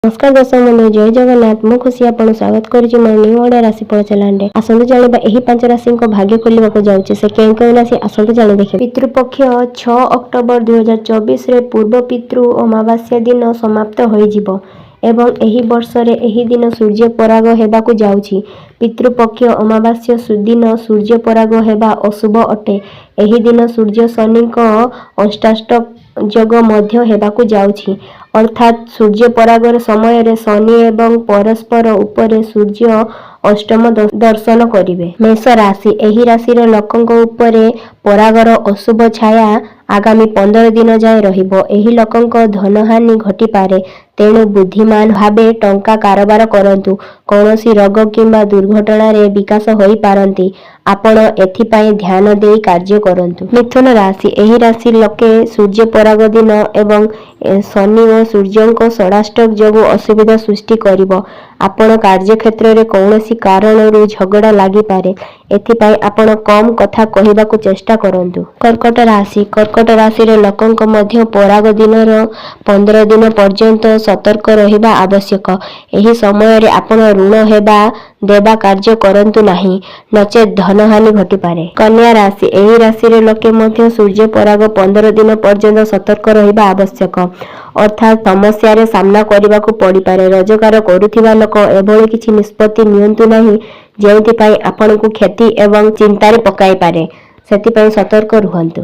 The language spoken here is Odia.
ନମସ୍କାର ଦର୍ଶକ ବନ୍ଧୁ, ଜୟ ଜଗନ୍ନାଥ। ମୁଁ ଖୁସି ଆପଣଙ୍କୁ ସ୍ୱାଗତ କରୁଛି ମୋର ନ୍ୟୁ ଓଡ଼ିଆ ରାଶିଫଳ ଚ୍ୟାନେଲରେ। ଆସନ୍ତୁ ଜାଣିବା, ଏହି ପାଞ୍ଚ ରାଶିଙ୍କ ଭାଗ୍ୟ ଖୋଲିବାକୁ ଯାଉଛି। ସେ କେଉଁ କେଉଁ ରାଶି, ଆସନ୍ତୁ ଜାଣି ଦେଖିବା। ପିତୃପକ୍ଷ 6 ଅକ୍ଟୋବର 2024ରେ ପୂର୍ବ ପିତୃ ଅମାବାସ୍ୟା ଦିନ ସମାପ୍ତ ହୋଇଯିବ ଏବଂ ଏହି ବର୍ଷରେ ଏହି ଦିନ ସୂର୍ଯ୍ୟ ପରାଗ ହେବାକୁ ଯାଉଛି। ପିତୃପକ୍ଷ ଅମାବାସ୍ୟା ଦିନ ସୂର୍ଯ୍ୟ ପରାଗ ହେବା ଅଶୁଭ ଅଟେ। ଏହି ଦିନ ସୂର୍ଯ୍ୟ ଶନିଙ୍କ ଅଷ୍ଟାଷ୍ଟକ ଯୋଗ ମଧ୍ୟ ହେବାକୁ ଯାଉଛି। ଅର୍ଥାତ୍ ସୂର୍ଯ୍ୟ ପରାଗର ସମୟରେ ଶନି ଏବଂ ପରସ୍ପର ଉପରେ ସୂର୍ଯ୍ୟ ଅଷ୍ଟମ ଦର୍ଶନ କରିବେ। ମେଷ ରାଶି: ଏହି ରାଶିର ଲୋକଙ୍କ ଉପରେ ପରାଗର ଅଶୁଭ ଛାୟା ଆଗାମୀ 15 ଦିନ ଯାଏଁ ରହିବ। ଏହି ଲୋକଙ୍କ ଧନହାନି ଘଟିପାରେ। ତେଣୁ ବୁଦ୍ଧିମାନ ଭାବେ ଟଙ୍କା କାରବାର କରନ୍ତୁ। କୌଣସି ରୋଗ କିମ୍ବା ଦୁର୍ଘଟଣାରେ ବିକାଶ ହୋଇପାରନ୍ତି। ଆପଣ ଏଥିପାଇଁ ଧ୍ୟାନ ଦେଇ କାର୍ଯ୍ୟ କରନ୍ତୁ। ମିଥୁନ ରାଶି: ଏହି ରାଶି ଲୋକେ ସୂର୍ଯ୍ୟ ପରାଗ ଦିନ ଏବଂ ଶନି ଓ ସୂର୍ଯ୍ୟଙ୍କ ଷଡ଼ାଷ୍ଟକ ଯୋଗୁଁ ଅସୁବିଧା ସୃଷ୍ଟି କରିବ। ଆପଣ କାର୍ଯ୍ୟକ୍ଷେତ୍ରରେ କୌଣସି କାରଣରୁ ଝଗଡ଼ା ଲାଗିପାରେ। ଏଥିପାଇଁ ଆପଣ କମ୍ କଥା କହିବାକୁ ଚେଷ୍ଟା କରନ୍ତୁ। କର୍କଟ ରାଶି: କର୍କଟ ରାଶିର ଲୋକଙ୍କ ମଧ୍ୟ ପରାଗ ଦିନର 15 ଦିନ ପର୍ଯ୍ୟନ୍ତ ସତର୍କ ରହିବା ଆବଶ୍ୟକ। ଏହି ସମୟରେ ଆପଣ ଋଣ ହେବା ଦେବା କାର୍ଯ୍ୟ କରନ୍ତୁ ନାହିଁ, ନଚେତ୍ ଧନହାନି ଘଟିପାରେ। କନ୍ୟା ରାଶି: ଏହି ରାଶିର ଲୋକେ ମଧ୍ୟ ସୂର୍ଯ୍ୟ ପରାଗ 15 ଦିନ ପର୍ଯ୍ୟନ୍ତ ସତର୍କ ରହିବା ଆବଶ୍ୟକ। ଅର୍ଥାତ୍ ସମସ୍ୟାରେ ସାମ୍ନା କରିବାକୁ ପଡ଼ିପାରେ। ରୋଜଗାର କରୁଥିବା ଲୋକ ଏଭଳି କିଛି ନିଷ୍ପତ୍ତି ନିଅନ୍ତୁ ନାହିଁ, ଯେଉଁଥିପାଇଁ ଆପଣଙ୍କୁ କ୍ଷତି ଏବଂ ଚିନ୍ତାରେ ପକାଇପାରେ। ସେଥିପାଇଁ ସତର୍କ ରୁହନ୍ତୁ।